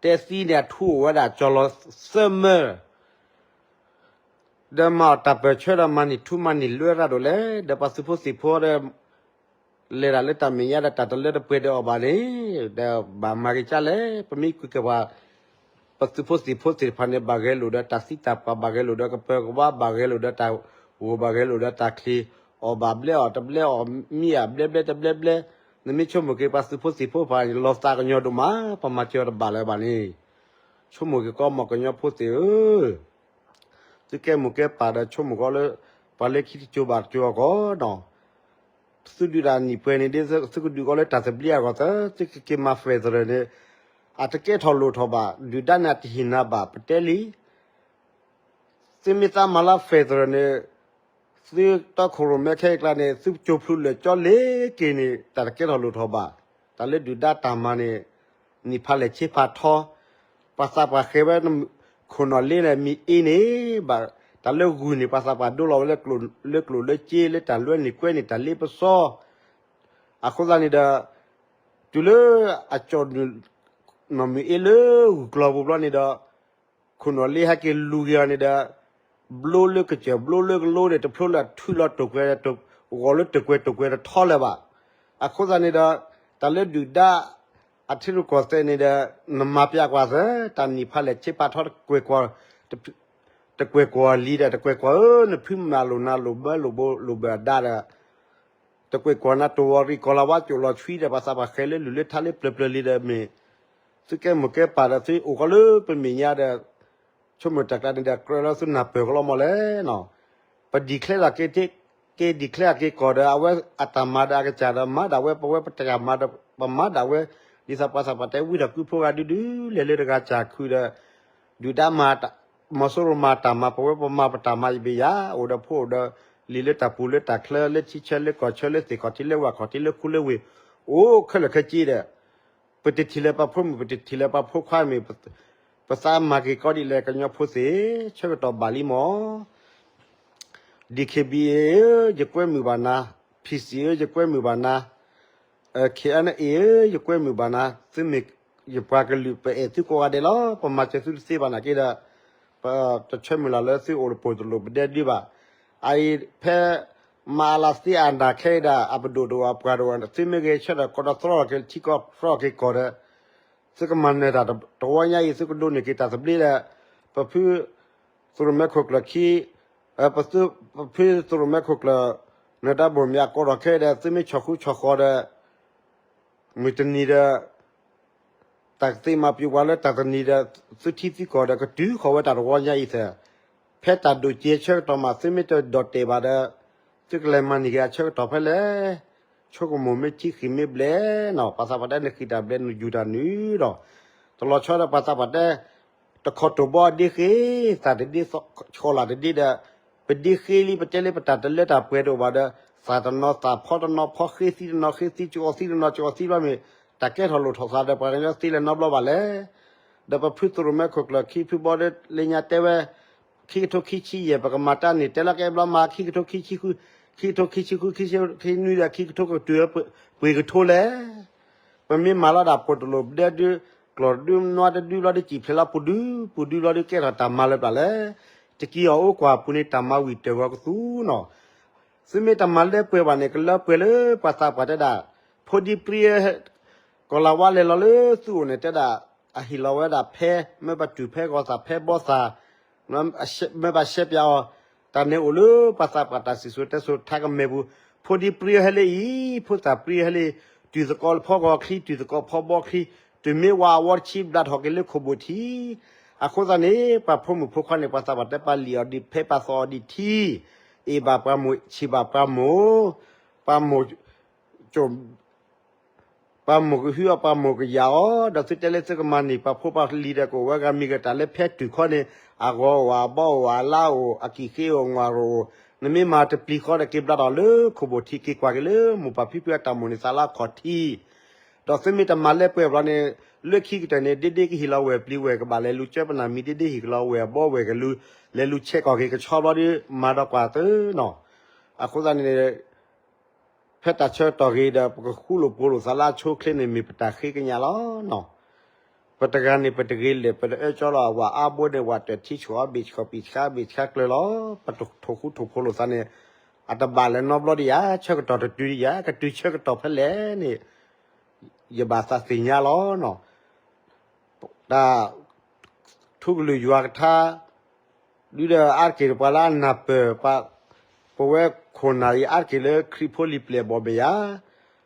တဲသံန့ၣ် အထူအိၣ်ဝဲဒၣ်ကၠီလီၤသၢမၢ ဒီးမၤအီၣ်တၢ်ပၢၢ်ဆၢဒီး မၤန့ၢ်ထူမၤန့ၢ်လွဲရၢ်ဒိၣ်လဲၣ်. ဒီးပှၤသုးဖိသံၣ်ဖိဒီး လဲၤဒၣ်လၢတၢ်မဲာ်ညါဒီး တၢ်တလၢတပှဲၤဒီးအီၤဘၣ်န့ၣ် ဒီးဘၣ်မၤက့ၤကၢ်လဲၣ်. ပမ့ၢ်ကွၢ်က့ၤပှၤ ပသုးဖိသံၣ်ဖိသ့ၣ်တဖၣ်န့ၣ် ဘၣ်ဂဲၤလိာ်ဒီးတၢ်သံတၢ်ပှၢ်, ဘၣ်ဂဲၤလိာ်ဒီးကပၢၤကဝါ, ဘၣ်ဂဲၤလိာ်ဒီးတၢ်ဂိၢ်, ဘၣ်ဂဲၤလိာ်ဒီးတၢ်ချံး, အီၣ်ဘၣ်ဘျဲအီၣ်တဘျဲအီၣ်, မံဘၣ်ဘျဲဘျဲတဘျဲဘျဲ. နမ့ၢ်ဆိကမိၣ်က့ၤ ပှၤသုးဖိသံၣ်ဖိတဖၣ်န့ၣ် လီၤသးကညီၤဒိၣ်မး, ပမၤစၢၤအီၤတဘၣ်လၢၤဘၣ်န့ၣ်. ဆိကမိၣ်က့ၤကီး မီၢ်ကညီဖိသ့ၣ်ဧၢ, သုကဲမိၢ်ကဲပၢ်ဒီး ဆိကမိၣ်ကီးလၢ ပှၤလၢခံတစိၤဘၣ်တစိၤအဂီၢ်နီၤ. သုဒုးတၢ်နံၣ်ပှဲၤန့ၣ်ဒ် သုကဒုးကီးလၢတၢ်သဘျ့အဂီၢ်သၢ, သုကက့ၤမၤ federal န့ၣ် အတကဲထီၣ်လိၣ်ထီၣ်ဘၣ်, ဒုၣ်ဒါန့ၣ်အတဟ့ၣ်နၤဘၣ် ပတဲလံ. သုမ့ၢ်သးမၤလၢ federal န့ၣ် သုတီခိၣ်ရိၣ်မဲခဲအံၤကျါန့ၣ် သုကၠိဖျိလၢာ်ကၠီလ့ၤက့ၤန့ၣ် တၢ်တကဲထီၣ်လိၣ်ထီၣ်ဘၣ်. တၢ်လၢဒုၣ်ဒါတၢ်မၤန့ၣ် နံၣ်ဖးလဲၢ်ဆံဖးထီ, ပှၤသးပှၢ်ဃဲၤဝဲ ခိၣ်နီၣ်လ့န့ၣ် မံၤအ့န့ၣ်ဘၣ်, တၢ်လၢဂုၢ်န့ၣ် ပှၤသးပှၢ်ဒိလီၤဝဲလၢ လၢကျိၣ်လၢစ့ လၢတၢ်လွဲန့ၣ်ကွဲန့ၣ် တၢ်လ့ပစီ အဃိသတးန့ၣ်ဒီး တုၤလၢအကၠီၣ် နီၢ်မံၤအ့လၢဂုၢ်ကျီၤပူၤဘျီန့ၣ်ဒီး ခိၣ်နီၣ်လ့ဟဲက့ၤလူၤက့ၤအီၤန့ၣ်ဒီး ဘျိလၢကစၢၢ်ဘျိလၢကလိန့ၣ် တဖျိလၢအထုးလီၤတိာ်ကွဲၤ ဂီၤလၢတိာ်ကွဲၤတိာ်ကွဲၤတထီလၢၤဘၣ်. အဃိသတးန့ၣ်ဒီး တၢ်လၢဒုၣ်ဒါ အထံရူၢ်ကီၢ်သဲးန့ၣ်ဒီး နမၤပျးကွၢ်သၢ တၢ်နံၣ်ဖးလဲၢ်ဆံဖးထီ တကွဲၤကွီၢ်လံဒီး တကွဲၤကွီၢ်ဧၢ နဖုမၤလိာ်နၤလိာ်ဘၢလိာ်ဘိလိာ်ဘၢအဒါဒီး တကွဲၤကွီၢ်နၤ တဝီၤရံၣ်ကီၢ်လၤဝါ ကၠိၣ်လီၤဆွံဒီး ပှၤသးပှၢ်ဃဲၤလၢလုၢ်လၢထါလၢပျၢၤပျၢၤလံဒီးမ့ၢ် သုကဲမိၢ်ကဲပၢ်ဒီး သုအိၣ်ဃီလၢပမဲာ်ညါဒီး ဆိကမိၣ်တၢ်ကျါန့ၣ်ဒီး ကြၢးလၢသုနၢ်ပၢၢ်ကလီမီၢ်လဲၣ်နီၤ. ပ declare က့ၤ က့ၤ declare က့ၤကီၢ်ဒီး အဝဲအတၢ်မၤဒီးအကစၢ်ဒီး မၤဒၣ်ဝဲ ပဝဲပတၢ်မၤဒီး ပမၤဒၣ်ဝဲ ဒ်သိးပှၤသးပှၢ်တဲ ဝံထီၣ်ကုဖိဂၤဒုဒု လဲၤလၢတဂၤစၢ်ခုဒီး ဒုၣ်ဒါမၤ မီၤစိရိၤမၤတၢ်မၤ ပဝဲပမၤပတၢ်မၤယဘ့ၣ်ယၤ အိၣ်ဒီးဖိအိၣ်ဒီး လံာ်လၢတၢ်ပူၤလၢတၢ်ချၢ လၢထံဆၢလၢကီၢ်ဆၢ လၢသ့ၣ်ခီၣ်ထံးလၢဝၣ်ခီၣ်ထံးလၢခူလၢဝ့ၢ် အိၣ်ခဲလၢာ်ခဲဆ့ဒီး ပတထံၣ်လၢပှၤဖိမုၣ် ပတထံၣ်လၢပှၤဖိခွါမ့ၢ် ပသးမၤက့ၤကီဒ်လဲၣ် ကညီဖိသ့ၣ် ဆၢကတီၢ်ဘၣ်လံမီၢ် DKBA ဧၢ ယကွဲမုာ်ဘၣ်နၤ, PC ဧၢ ယကွဲမုာ်ဘၣ်နၤ, KNA ဧၢ ယကွဲမုာ်ဘၣ်နၤ, သုမ့ၢ်ယပှၤကလုာ် ပအဲၣ်သုကိးဂၤဒဲးလီၤ. ပမၤစၢၤသုတသ့ဘၣ်နာ်က့ဒီး ပတဆၢမုၢ်လၢ်လၢသုအိၣ်တပိၢ်တလိၣ်ပဒဲဒုဘၣ်. အအံၤ ဖဲမၤအလၤသ့အနၢ်ခဲအံၤဒၣ် အပဒိၣ်တအိၣ်အပှၤတအိၣ် သုမ့ၢ်ဂဲၤဆၢထၢၣ်ကီးဒီးသြီၣ်က့ၤထံကီၢ်သြီၣ်က့ၤကီၢ်ဒီး သုကမၤနၢၤတၢ်တဝီညါအံၤ သုကဒိးန့ၢ်က့ၤတၢ်သဘျ့ဒီး ပဖု သရိၣ်မဲခိၣ်ကျၢၢ်ခံ ပဖု ပဖုသရိၣ်မဲခိၣ်ကျၢၢ် နတၢ်ဘိၣ်မၠးကိးထီၣ်ခဲအံၤဒီး သုမ့ၢ်ဆီၣ်ဃူဆီၣ်ဃီၤဒီး မုၢ်တနံၤဒီး တၢ်ကသ့မၤပျံၤပှၤလၢတၢ်တနံၤဒီး သုထံသုကီၢ်ဒီး ကတုၤဃီၤဝဲတၢ်တဝီညါအံၤသ့ၣ်, ဖဲတၢ်ဒိၣ်စဲးဆၢကတီၢ်မး သုမ့ၢ်တဒိးတဲာ်ဘၣ်ဒီး သုကလဲၤမၤန့ၢ်က့ၤအဆၢကတီၢ်ဖဲလဲၣ်. ဆိကမိၣ်မ့ၢ်ထံဃံးမ့ၢ်ဘျဲးနီၤ, ပှၤသးပှၢ်တဲနဃံးတၢ်ဘျဲး နယူၤတၢ်နုာ်ဒီး တလီၤဆီဒီးပှၤသးပှၢ်တဲ တခီၣ်တိၢ်ဘီအဒ့ဃ့, သၣ်တဒ့ ဆီလၢ်တဒ့ဒီး ပဒ့ဃ့လံ ပတဲလၢပတၢ်တလၢတၢ်ပှဲၤတအိၣ်ဘၣ်ဒီး သၣ်တနီၤသၣ် ဖီတနီၤဖီ ဃ့သံတနီၤဃ့သံ ကၠီသံတနီၤ ကၠီသံဘျီမ့ၢ် တၢ်ကဲထီၣ်လိၣ်ထီၣ်သးဒီး ပှၤကညီသ့လဲၤနီတဘျီဘၣ်လဲၣ်. ဒီးပဖုသရိၣ်မဲခိၣ်ကျၢၢ်ခံဖုဘီဒီး လၢညါတဲဝဲ ခဲ ခံကထိခံဆံယဲၢ် ပကမၤတၢ်န့ၣ် တဲလီၤကဲဘျီမၤ ခံကထိခံဆံဃု, ခံကထိခံဆံဃု ခံဆံခံနွံဒီး ခံကထိကတုၤ ပှ့ၤကထိလဲၣ်. ပမ့ၢ်မၤလီၤဒၣ်ပိာ်တလိာ်ဒဲဒု, ကျီၢ်တဒု နွါတဒုဘျီဒု စံၣ်ဖျဲးလီၤပူၤဒု, ပူၤဒုဘျီဒု ကဲထီၣ်တၢ်မၤလၢပျၢ်လဲၣ်. တကံအီၤအိၣ်ကွၢ်ပူၤန့ၣ် တၢ်မၤဝံၤတၢၢ်ဂီၤကသူနီၤ. သုမ့ၢ်တမၤလၢပှဲၤဘၣ်န့ၣ် ကလၢပှဲၤလၢပှၤသးပှၢ်တဲဒၣ်, ဖိဒံပြံ ကီၤလၤဝါလဲၤလီၤလၢသုအိၣ်န့ၣ် တဲဒၣ်, အဟ့ၣ်လီၤဝဲဒၣ်ဖဲ, မ့ၢ်ဘၣ်တုၤဖဲဂီၤသးဖဲဘီသး, မ့ၢ်ဘၣ်ရှဲပၠးအီၤ, တၢ်န့ၣ်အိၣ်လၢပှၤသးပှၢ်တၢ်စံၣ်စိၤတဲစိၤထါကမဲာ်ပူၤ, ဖိဒံပြံဟဲလၢအံၤ, ဖိသၣ်ပြံဟဲလၢအံၤ, တုၤသကိးဖီဂီၤချံ, တုၤသကိးဖီဘီချံ, တုၤမ့ၢ်ဝါအဝီတဆံဘျးထီၣ်က့ၤလၢခိၣ်ဘိၣ်ထံ, အဃိသတးန့ၣ် ပှၤဖိမုၣ်ဖိခွါန့ၣ် ပှၤသးပှၢ်တဲပာ်လံၣ်အီၤဒံးဖဲပာ်သီအီၤဒံးထံ, အ့ၣ်ဘၣ်ပှၤမိၢ် ဆံၣ်ဘၣ်ပှၤမိၢ်, ပှၤမိၢ် ပှၤမိၢ်ကဟုအီၤ ပှၤမိၢ်ကယာ်အီၤ, ဒီးသုတဲလၢသုကမၤန့ၢ်ပှၤဖိပှၤလံၤဒီး ကအိၣ်ဝဲဂၤမံၤဂၤတၢ်လၢဖဲတုၤခီန့ၣ်, အဂီၤအိၣ် အဘီအိၣ် အလါအိၣ် အကံၣ်ဃ့အိၣ် ငွးရိၣ်အိၣ်, နမ့ၢ်မၤတပျံၤဃီဒီးက့ၤဘျါထီၣ်လၢခိၣ်ဘိၣ်ထံ က့ၤကွၢ်က့ၤလၢမိၢ်ပၢ်ဖံဖုအတၢ်မိၣ်န့ၣ် သးလၢအခီၣ်ထံး, ဒီးသုမ့ၢ်တမၤလၢပှဲၤဘျီန့ၣ်, လၢခံကတၢၢ်န့ၣ် ဒ့ဒ့ကဟ့ၣ်လီၤဝဲၢ်ပျံၤဝဲၢ်ကဘၣ်လဲၤလူၤကၠၢပနၢ်မံၤ ဒ့ဒ့ဟ့ၣ်ကလီၤဝဲၢ်အဘီဝဲၢ်ကလူၤ, လဲၤလူၤဆဲးကီၢ်က့ၤကဆီဘျီဒီး မၤဒီးကွၢ်သၢနီၤ, အဃိသတးန့ၣ် ဖဲတၢ်ဆၢကတီၢ်ဂ့ၤဒီး ပကဃူလိာ်ဖိးလိာ်သးလၢအဆိအချ့န့ၣ် မ့ၢ်ပတၢ်ဃ့ကညးလီၤနီၤ. ပတဂၤန့ၣ် ပတဂ့ၤလဲၣ် ပတအၢကၠီလီၤ အဝၤအါဘိန့ၣ် ဝၤတၢၢ်ထံဆှီ ဘ့ၣ်ဆှီဘ့ၣ်ဆှါ ဘ့ၣ်ဆှါကျၢၤလီၤ. ပထိၣ်ဃူထိၣ်ဖိးလိာ်သးန့ၣ် အတဘၣ်လဲၤနီတဘျီဒံးယၤ, ဆၢကတီၢ်တတုၤဒံးယၤ, ကတုၤဆၢကတီၢ်ဖဲလဲၣ်န့ၣ် ယဘၣ်သးသ့ၣ်ညါလီၤနီၤ. တၢ် ထူကလုာ်ယွၤကထါ, ဒုဒီးအါတက့ၢ်ပှၤလၢအနၢ်ပၢၢ်, ပဝဲခိၣ်နၢ်အံၤ အါတက့ၢ်လၢခရံာ်ဖိလံၤပျဲၢ်ဘီၣ်ဘ့ၣ်ယၤ,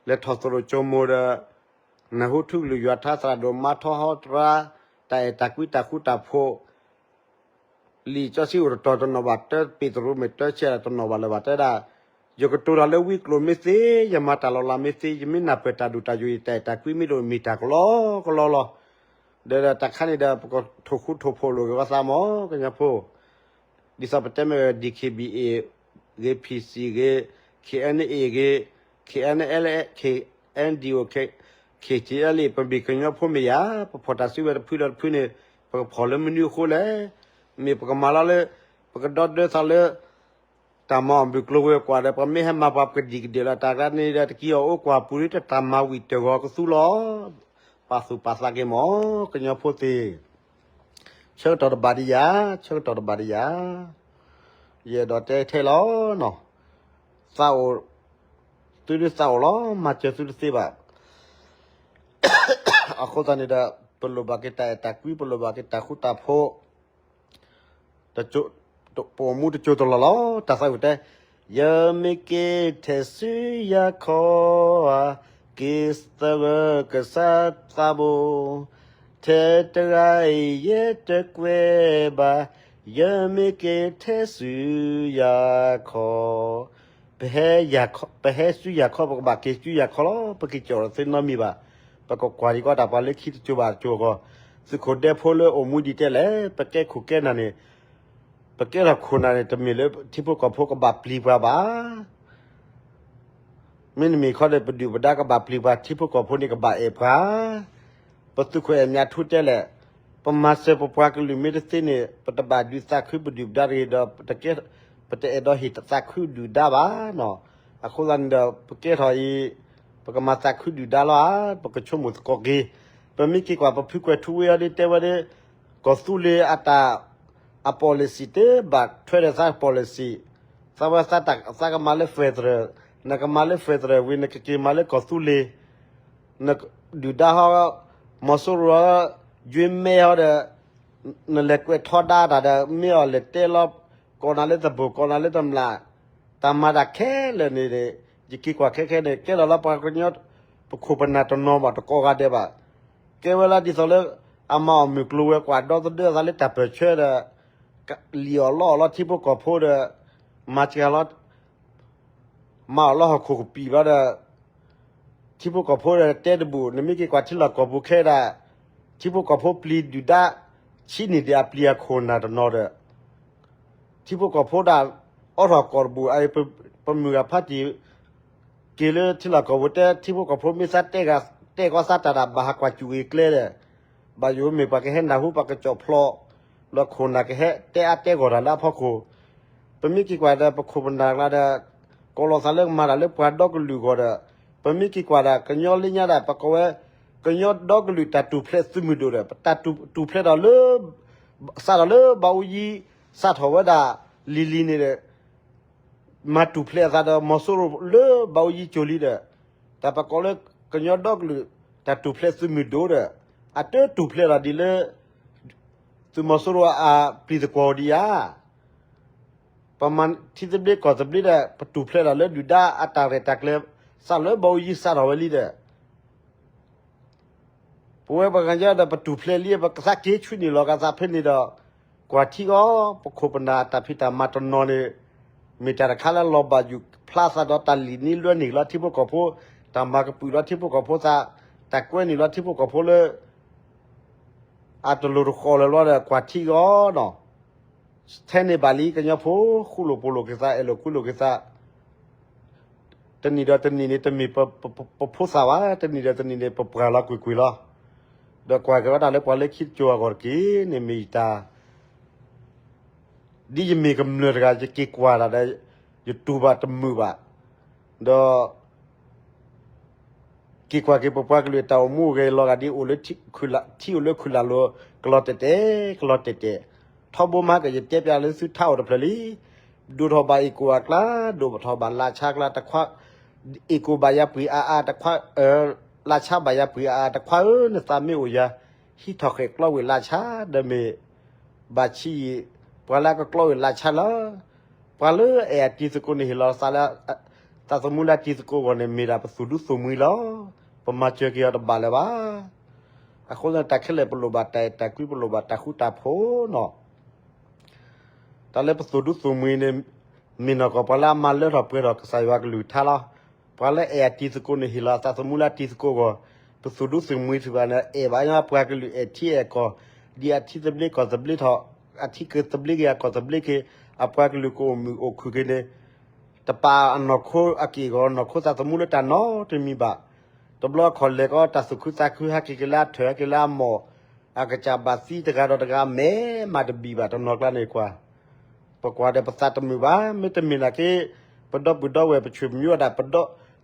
လဲၤထီၣ်သရိာ်ကၠိမိၤဒီး နၢ်ဟူထူကလုာ်ယွၤထါသရၣ်ဒိၣ်မါထီဟီတရါ, တၢ်အဲၣ်တၢ်ကွံတၢ်ဃူတၢ်ဖိး လံာ်စီဆှံအိၣ်တတီၤတနီၤဘၣ် တၢပ့းတရူးမ့ၢ်တၢဆဲးတနီၤဘၣ်လၢၤဘၣ်တဲဒၣ်, ယကတိၤတၢ်လၢဝံကျိၤမ့ၢ်သ့, ယမၤတၢ်လီၤလးမ့ၢ်သ့, ယမ့ၢ်နၢ်ပၢၢ်တၢ်ဒိၣ်တၢ်ယိာ် ယတၢ်အဲၣ်တၢ်ကွံမ့ၢ်ဒိၣ်မ့ၢ်တၢ်ကလီကလီလီၤ. ဒီးတၢ်ခါန့ၣ်ဒီး ပကထိၣ်ဃူထိၣ်ဖိးလိာ်က့ၤဝဲသးမး ကညီဖိ, ဒ်သိးပတဲမ့ၢ်ဝဲ ဒံၣ်ခ့ၣ်ဘံၣ်အ့ၣ်ဂ့ၤ ဖံၣ်စံၣ်ဂ့ၤ ခ့ၣ်အဲၣ်အ့ၣ်ဂ့ၤ ခ့ၣ်အဲၣ်အ့ၣ် ခ့ၣ်အဲၣ်အ့ၣ် ခ့ၣ်ထံၣ်အဲၣ်လ့ၣ် ပမ့ၢ်ကညီဖိမ့ၢ်ယၤ ပဖီၣ်တၢ်စုဝဲတဖုဒီးတဖုန့ၣ် ပကဖီၣ်လၢမနုၤအဃိလဲၣ်. မ့ၢ်ပကမၤလီၤလၢ ပကဒီဒၢသးလၢ တၢ်မၤအီၣ်မုၢ်ကျိၤဝဲၤကွာ်ဒီး ပမ့ၢ်ဟဲမၤပှၤပကဒံၣ်ကဒၢးလီၤ တၢ်ကျါန့ၣ်ဒီး တကံအီၤအိၣ်ကွၢ်ပူၤလၢတၢ်မၤဝံၤတၢၢ်ဂီၤကသူလီၤ. ပာ်သူၣ်ပာ်သးက့ၤမး ကညီဖိသ့ၣ် ဆၢကတီၢ်တဘၣ်ဒံးယၤ, ဆၢကတီၢ်တဘၣ်ဒံးယၤ, ယအဲၣ်ဒိးတဲထဲလီၤနီၤ, သးအိၣ်, သုဒုးသးအိၣ်လီၤ မၤစၢၤသုတသ့ဘၣ်. အဃိသတးန့ၣ်ဒီး ပလိၣ်ဘၣ်က့ၤတၢ်အဲၣ်တၢ်ကွံ ပလိၣ်ဘၣ်က့ၤတၢ်ဃူတၢ်ဖိး ပအိၣ်မူတစိၤတလီၢ်လီၤ. တၢ်သးဝံၣ်တဲ, ယမ့ၢ်က့ၤထဲဆူယၤခီဧါ, က့ၤသဂၢၢ်ကစၢ်သးဘိ, ထဲတဂၤအံၤယဲတကွဲးဘၣ်, ယမ့ၢ်က့ၤထဲဆူယၤခီ ပဟဲ, ပဟဲဆူယၤခီ ပကဘၣ်က့ၤဆူယၤခီလီၤ. ပက့ၤကီၤလီၤသ့နီတမံၤဘၣ်. ပကကွၢ်ဒံးကီးတၢ်ပှၤလၢခံတစိၤဘၣ်တစိၤအဂီၢ်, သုးခိၣ်ဒဲဖိလၢအိၣ်မူဒံးတဲလဲၣ်, ပကဲခိၣ်ကဲနၢ်န့ၣ်, ပကဲထီၣ်ခိၣ်နၢ်န့ၣ် တမ့ၢ်လၢထံဖိကီၢ်ဖိကဘၣ်ပျံၤပှၤဘၣ်. မ့တမ့ၢ်ခီဒီး ပဒုၣ်ပဒါကဘၣ်ပျံၤပှၤ ထံဖိကီၢ်ဖိန့ၣ်ကဘၣ်အဲၣ်ပှၤ, ပသုးခိၣ်အဲၣ်မၠးထူတဲလဲၣ်, ပမၤစၢၤပပှၤကလုာ်မ့ၢ်တသ့န့ၣ် ပတဘၣ်ဒုးသးခုပဒုၣ်ပဒါတဂ့ၤဒီး ပတအဲၣ်ဒိးဟ့ၣ်သးခုဒုၣ်ဒါဘၣ်နီၤ. အဃိသတးန့ၣ်ဒီး ပကဲထီၣ်အံၤ ပကမၤသးခုဒုၣ်ဒါလီၤဧါ, ပကဆိကမိၣ်သကိးက့ၤ. ပမ့ၢ်က့ၤကွၢ်ပဖုကွဲၤထူဝ့အီၤဒ်တဲဝဲဒၣ်, ကီၢ်သူလ့ၤအတၢ် အpolicyတဘၣ်ထွဲဒီးသး policy, သးဝဲသးကမၤလၢ federal, နကမၤလၢ federal ဝံၤ နကက့ၤမၤလၢကီၢ်သူလ့ၤ, နဒုၣ်ဒါဟီ မီၤစိရိၤ ယွ့မဲဟီဒီး နလဲၤကွဲးထီဒါတၢ်ဒီး မ့ၢ်အီၤလဲၤတဲလီၤ ကိးနၤလၢတဘိၣ် ကိးနၤလၢတမျာ်, တၢ်မၤတၢ်ခဲလၢာ်န့ၣ် ယက့ၤကွၢ်ခဲခဲန့ၣ် ကဲထီၣ်လၢပှၤကညီ ပခိၣ်ပနၢ်တနီၤဘၣ် တကိးဂၤဒဲးဘၣ်. ကဲဝဲလၢဒ်သိးလၢ အမၤအီၣ်မုၢ်ကျိၤဝဲၤကွာ် ဒီသဒၢအသးလၢတၢ်ပၢၢ်ဆၢဒီး လံၣ်အီၣ်လီအီၣ်လီၤထံဖိကီၢ်ဖိဒီး မၤစှၤလီၤ မၤအီၣ်လီၤဟီၣ်ခိၣ်ကပံာ်ဘျီဒီး ထံဖိကီၢ်ဖိဒီးတဲတဘူၣ် နမ့ၢ်က့ၤကွၢ်ထံလီၢ်ကီၢ်ပူၤခဲဒၣ် ထံဖိကီၢ်ဖိပျံၤဒုၣ်ဒါ ဆံးန့ၢ်ဒံးအပျံၤအခိၣ်နၢ်တနီၤဒီး ထံဖိကီၢ်ဖိဒၣ် အိးထီၣ်ကီၢ်တဘူၣ် ပမုၢ်ဂၤဖးတံၢ် က့ၤလၢထံလီၢ်ကီၢ်ပူၤတဲ ထံဖိကီၢ်ဖိမ့ၢ်သးတဲဂၤ တဲကီသးတၢ်ဒၣ် ဘၣ်ဟးကွၢ်စူၣ်ဂ့ၤကျဲဒီး ဘၣ်ယိၣ်မ့ၢ်ပှၤကဟဲနၢ်ဟူပှၤကစီၣ်ဖျိး ဒီးခိၣ်နၢ်ကဟဲတဲအါတဲဂီၢ်တၢ်လၢအဖီခိၣ်, ပမ့ၢ်က့ၤကွၢ်ဒီး ပခိၣ်ပနၢ်ကျါဒီး ကိးလီၤသးလၢကမၤတၢ်လၢပှၤဒီကလုာ်အဂီၢ်ဒီး ပမ့ၢ်က့ၤကွၢ်ဒီး ကညီလၢညါဒၣ် ပကိးဝဲ ကညီဒီကလုာ်တၢ်တူၢ်ဖျဲးသုးမုၢ်ဒိၣ်ဒီး ပတၢ်တူၢ်ဖျဲးဒီးလၢ စးထီၣ်လၢဘၣ်အူကၠံ စးထီၣ်ဝဲဒၣ်လံၤလံၤန့ၣ်ဒီး မၤတူၢ်ဖျဲးအသးဒီးမီၤစိရိၤလၢဘၣ်အူကၠံကၠိၤလံဒီး တၢ်ပကိးလၢ ကညီဒီကလုာ် တၢ်တူၢ်ဖျဲးသုးမုၢ်ဒိၣ်ဒီး အတတူၢ်ဖျဲးလီၤဒ်လၢ သုးမီၤစိရိၤအပျံၤသကွီၤဒံးဧါ. ပမၤထံသဘျ့ကီၢ်သဘျ့ဒီး ပတူၢ်ဖျဲးလီၤလၢဒုၣ်ဒါအတၢ်ရဲၣ်တၢ်ကျဲၤ စးလၢဘၣ်အူကၠံစးထီၣ်ဝဲလံဒီး ပဝဲပှၤကညီဒီးပတူၢ်ဖျဲးလံ ပကသးက့ၤဆူန့ၣ်လီၤကသးဖဲန့ၣ်ဒီး ကွၢ်ထံအီၤ ပခိၣ်ပနၢ်တၢ်ဖံးတၢ်မၤတနီၤန့ၣ် မ့ၢ်တၢ်တခါလၢလီၤဘၣ်ယုၢ်ဖျါသးဒီးတၢ်လံၣ်န့ၢ်လွဲန့ၢ်လီၤထံဖိကီၢ်ဖိ, တၢ်မၤကပုာ်လီၤထံဖိကီၢ်ဖိသး, တၢ်ကွဲန့ၢ်လီၤထံဖိကီၢ်ဖိလၢ အတလိၤတဃီၤလၢၤလီၤဒီး ကွၢ်ထံအီၤနီၤ ထဲန့ၣ်ဘၣ်လံ ကညီဖိ ဃူလိာ်ဖိးလိာ်က့ၤသး အဲၣ်လိာ်ကွံလိာ်က့ၤသး တနံၣ်ဒီးတနံၣ်န့ၣ် တမ့ၢ်ပဖိသၣ်ဘၣ်, တနံၣ်ဒီးတနံၣ်န့ၣ် ပပှၢ်လီၤကွ့ၢ်ကွ့ၢ်လီၤ. ဒီးကွၢ်က့ၤဝဲဒၣ်လၢပှၤလၢခံတကၠိၤအဂီၢ်တက့ၢ်န့ၣ် မ့ၢ်ယတၢ် ဒ်ယမ့ၢ်ကမျၢၢ်တဂၤ ယက့ၤကွၢ်တၢ်ဒီး ယတူၢ်ဘၣ်တမုာ်ဘၣ်. ဒီး က့ၤကွၢ်က့ၤပပှၤကလုာ်တၢ်အိၣ်မူအိၣ်ဂဲၤလီၤဂာ်ဒ်အိၣ်လၢ ထံအိၣ်လၢခုၣ်လၢ်လိၤ ကလီၤတဲာ်တဲာ် ကလီၤတဲာ်တဲာ်, ထီဘိမၤကယတဲပျးလၢသုထါအိၣ်တဖျၢၣ်လံ. ဒိၣ်ထီၣ်ဘၣ်အ့ၣ်ကိၣ်အကျါ, ဒိၣ်ထီၣ်ဘၣ်လါဆါကျါတခွါ, အ့ၣ်ကိၣ်ဘၣ်ယၤပှ့ၤအါအါတခွါ, လါဆါဘၣ်ယၤပှ့ၤအါအါတခွါဧၢ, နသးမ့ၢ်အိၣ်ယၤ ဟံးထီၣ်ဃဲၣ်ကျီဝ့ၢ်လါဆါ ဒီးမ့ၢ် ဘၣ်ဆံးယံာ် ပှၤလၢအကကျီဝ့ၢ်လါဆါလီၤ. ပှၤလၢအအဲၣ်အတံၤသကိးန့ၣ်ဟ့ၣ်လီၤသးလၢ သးသမူလၢအတံၤသကိးအဂီၢ်န့ၣ် မ့ၢ်ဒၣ်ပသူၣ်ဒူသးမုၢ်လီၤ. ပမၤစၢၤက့ၤအီၤတဘၣ်လၢၤဘၣ်. အဃိသတးန့ၣ် တၢ်ခဲလၢာ်ပလိၣ်ဘၣ်တၢ်အဲၣ်တၢ်ကွံ ပလိၣ်ဘၣ်တၢ်ဃူတၢ်ဖိးနီၤ. တၢ်လၢပသူၣ်ဒူသးမုၢ်န့ၣ် မ့ၢ်နီၢ်ကီၢ်ပှၤလၢအမၤလၢထီၣ်ပှဲၤထီၣ်ကစၢ်ယွၤကလုၢ်ကထါလီၤ. ပှၤလၢအအဲၣ်အတံၤသကိးန့ၣ် ဟ့ၣ်လီၤသးသမူလၢအတံၤသကိးအဂီၢ်, ပသူၣ်ဒူသးမုၢ်ထံၣ်ဘၣ်န့ၣ် အဲၣ်ဘၣ်ပှၤကလုာ်အဲၣ်ထံအဲၣ်ကီၢ်, ဒ်အထံသဘျ့ကီၢ်သဘျ့ထီၣ်, အထံကသဘျ့က့ၤအကီၢ်သဘျ့က့ၤ, အပှၤကလုာ်ကအိၣ်မုာ်အိၣ်ခုၣ်က့ၤန့ၣ် တပာ်အနီၢ်ခိအက့ၢ်အဂီၤ နီၢ်ခိသးသမူလၢတၢ်နီတမံၤဘၣ်. တဘျီအခီၣ်လဲၤကီး တၢ်သူၣ်ခုသးခု ဟဲက့ၤက့ၤလၢအထၢၣ် ဟဲက့ၤလၢအမိၢ်, အကစၢ်ဘၣ်သံတဂၤဒီးတဂၤ မဲမးတဘံၣ်ဘၣ်တနီၤကျါန့ၣ်ကွၢ်. ပကွၢ်ဒီးပသးတမုာ်ဘၣ်, မ့တမ့ၢ်နာ်က့ ပဒီပုၢ်ဒီဝဲၢ်ပဆွေမျိုးအတၢ် ပဒီ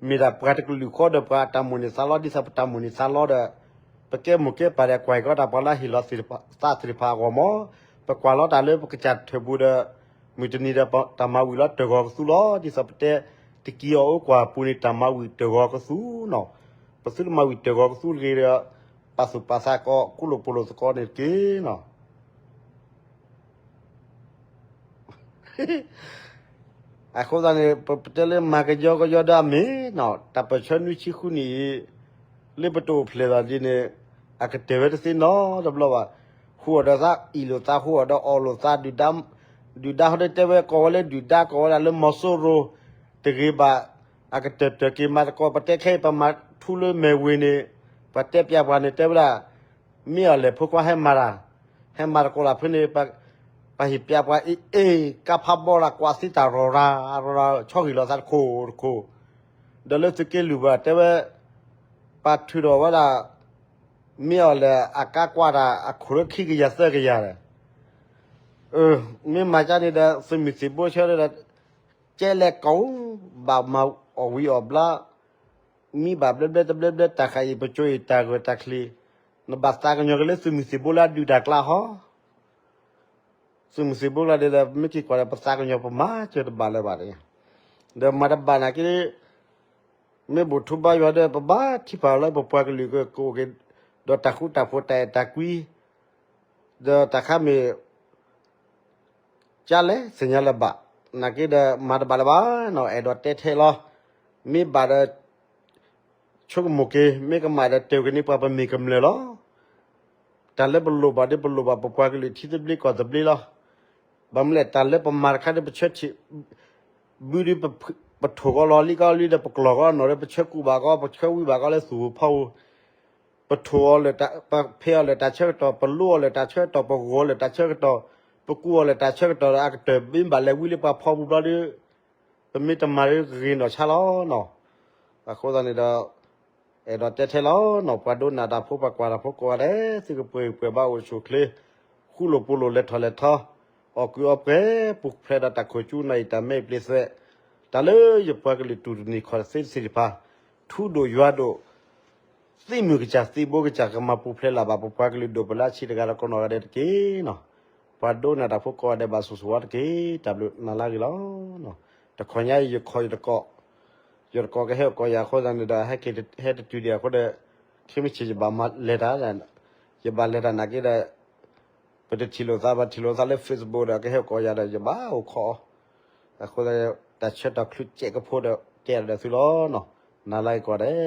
မ့ၢ်ဒၣ်ပှၤတကလုာ်ဃီဒီးပှၤအတၢ်မိၣ်န့ၢ်သးလီ ဒ်သိးပတၢ်မိၣ်န့ၢ်သးလီဒီး ပကဲမိၢ်ကဲပၢ်ဒီးကွၢ်ကီးတၢ်ပှၤလၢဟ့ၣ်လီၤသးသ့ၣ်တဖၣ်အဂီၢ်မး, ပကွၢ်လီၤတၢ်လၢပကစၢ်ထၢၣ်ပူၤဒီး မုၢ်တနံၤဒီးတၢ်မၤဝံၤလီၤတၢၢ်ဂီၤကသူလီၤ, ဒ်သိးပတဲတကံအီၤအိၣ်ကွၢ်ပူၤန့ၣ် တၢ်မၤဝံၤတၢၢ်ဂီၤကသူနီၤ, ပသုတမၤဝံၤတၢၢ်ဂီၤကသူတဂ့ၤဒီး ပာ်သူၣ်ပာ်သးကီး ကူလိာ်ပိလိာ်သကိးန့ၣ်တက့ၢ်နီၤ. အဃိသတးန့ၣ် ပတဲလၢမၤကယီကယီဒီးအမ့ၢ်နီၤ, တၢ်ပၢၢ်ဆၢနွံဆံဃုနံၣ်အံၤ လၢပတအိၣ်ဖျဲၣ်ဘၣ်ဒ်န့ၣ် အကတၢၢ်ဝဲတသ့နီတဘျီဘၣ်. ဟူးအီၣ်ဒီးသးအံၣ်လိာ်သး ဟူးအီၣ်ဒီးအီၣ်လိာ်သး ဒုၣ်ဒါ ဒုၣ်ဒါဟီဒီးတဲဝဲကိးဝဲလၢဒုၣ်ဒါ ကိးဝဲဒၣ်လၢမီၤစိရိၤ တဂ့ၤဘၣ်, အကတၢၢ်တၢၢ်က့ၤမၤသကိး ပတဲခဲအံၤ ပမၤထူလၢမဲာ်ဝ့ၤန့ၣ် ပှၤတဲပျးပှၤန့ၣ် တဲဝဲဒၣ် မ့ၢ်အီၤလဲၣ်ဖိခွါဟဲမၤတၢ်, ဟဲမၤသကိးလၢဖဲန့ၣ် ပှၤဟ့ၣ်ပျးပှၤအ့ၣ်အ့ၣ် ကါဖးဘီလၢကွၢ်သံတၢ်ရီၤရၤ ရီၤရၤ ဆီဂံၢ်လီၤသးတခိၣ်တခိၣ်, ဒီးလၢသုးက့လွံၢ်ဘၣ်တဲဝဲ ပှၤထုးထီၣ်ဝဲဒၣ် မ့ၢ်အီၤလဲၣ် အကါကွၢ်တၢ် အခိၣ်လၢခံကယၤသၢကယၤဒီး မ့ၢ်မၤကၢန့ၣ်ဒီး သုးမုၢ်သံၣ်ဘိဆၢဒီး ကဲလဲၣ်ကိး ဘၣ်မၤအီၣ်ဝံၤအီၣ်ဘျါ, မံဘၣ်ဘျဲဘျဲတဘျဲဘျဲ တၢ်ဃးအံၤ ပကၠိအံၤ တၢ်ဂၢၢ်တၢ်ချံ, နဘၣ်သးကညီၤက့ၤလၢသုးမုၢ်သံၣ်ဘိလၢအဒုးတၢ်ကျါဟီ, သုးမုၢ်သံၣ်ဘိလၢဒ်လဲၣ် မ့ၢ်က့ၤကွၢ်ဒီး ပသးကညီၤပမၤစၢၤတဘၣ်လၢၤဘၣ်န့ၣ်, ဒီးမၤတဘၣ်နာ်က့ မ့ၢ်ဘူၣ်ထူဘါယွၤဒီး ပဘၣ်ထံၣ်ဖးလၢပပှၤကလုာ်ကအိၣ်က့ၤ ဒီးတၢ်ဃူတၢ်ဖိး တၢ်အဲၣ်တၢ်ကွံ, ဒီးတၢ်ခါမ့ၢ် ကလဲၣ် သ့ၣ်ညါလၢၤဘၣ်, နာ်က့ဒီး မၤတဘၣ်လၢၤဘၣ်နီၤ, အဲၣ်ဒိးတဲထဲလီၤ, မ့ၢ်ဘၣ်ဒီး ဆိကမိၣ်က့ၤ, မ့ၢ်ကမၣ်ဒီး တဲက့ၤန့ၢ်ပှၤပမ့ၢ်ကမျၢၢ်လီၤ. တၢ်လၢပလိၣ်ဘၣ်ဒီး ပလိၣ်ဘၣ်ပပှၤကလုာ်ထံသဘျ့ကီၢ်သဘျ့လီၤ. ဘၣ်မနုၤလဲၣ် တၢ်လၢပမၤတခါဒီး ပဆၢထံၣ် ဘုဒီး ပထိၣ်ကီးလီၤလံကီးလံဒီး ပကျီၢ်ကီးနီၢ်ဒီး ပဆၢကူၣ်ဘၣ်ကီး ပဆၢဝံဘၣ်ကီးလၢသူၣ်ဧိၤဖီဧိၤ, ပထိၣ်အီၤလၢ ပဖဲးအီၤလၢတၢ်ဆၢကတီၢ်, ပလိအီၤလၢတၢ်ဆၢကတီၢ်, ပဂီၤလၢတၢ်ဆၢကတီၢ်, ပကူအီၤလၢတၢ်ဆၢကတီၢ်ဒီး အကတၢၢ်မ့ၢ်ဘၣ်လဲၤဝံလၢပှၤဖီပူၤဘျီဒီး ပမ့ၢ်တမၤဒီး ကဂ့ၤနီၢ်ဆါလီၤနီၤ. အဃိသတးန့ၣ်ဒီး အဲၣ်ဒိးတဲထဲလီၤနီၤ, ပှၤဒိကနၣ်တၢ်ဖိ ပှၤကွၢ်တၢ်ဖိကိးဂၤဒဲး သုကပှဲၤပှဲၤဘၣ်အိၣ်ဆူၣ်အိၣ်ချ့, ဃ ဃူလိာ်ဖိးလိာ် လဲၤထီၣ်လဲၤထီ, အီၣ်ကုးအီပှဲၤ ပူၤဖျဲးဒီးတၢ်ခိၣ်ကၠူ နီၢ်အံၤတၢ်မဲအံၤပျ့သွဲး, တၢ်လၢယပှၤကလုာ်တူၢ်တန့ၢ်ခီၣ်သ့တသ့ၣ်တဖၣ်, ထူဒိၣ်ယွၤဒိၣ်, သ့မုၢ်ကစၢ်သ့ဘိကစၢ် ကမၤပူၤဖျဲးလၢ်ဘၣ် ပပှၤကလုာ်ဒိၣ်ပလၢအဆံးတဂၤဒီးကိးနီၢ်ဂၤဒဲးတက့ၢ်နီၤ. ပှၤဒိကနၣ်တၢ်ဖိကိးဂၤဒဲးဘၣ်ဆိၣ်ဂ့ၤဆိၣ်ဝါတက့ၢ်. တၢ်ဘျုးနၤလၢအဂ့ၤလီၤ. တခီညါအံၤ ယခီၣ်ယတကိး, ယတကိးကဟဲအိၣ်ကိးယၤအဃိသတးန့ၣ်ဒီး ဟဲက့ၤဟဲတတုၤဒံးအဃိဒီး ခဲမုၢ်ဆ့ၣ်ယဘၣ်လဲၤတၢ်, ယဘၣ်လဲၤတၢ်နာ်က့ဒီး ပတထံၣ်လိာ်သး ပထံၣ်လိာ်သးလၢ Facebook ဒီး ကဟဲအိၣ်ကိးယၤဒီး ယဘၣ်အိၣ်ခိးအီၤ, အဃိ တၢ်ဆၢတၢ်ချုးစဲးကဖိဒီး ကဲဒီးသုလီၤနီၤ. နၤလၢအဂ့ၤကိးဂၤဒဲး.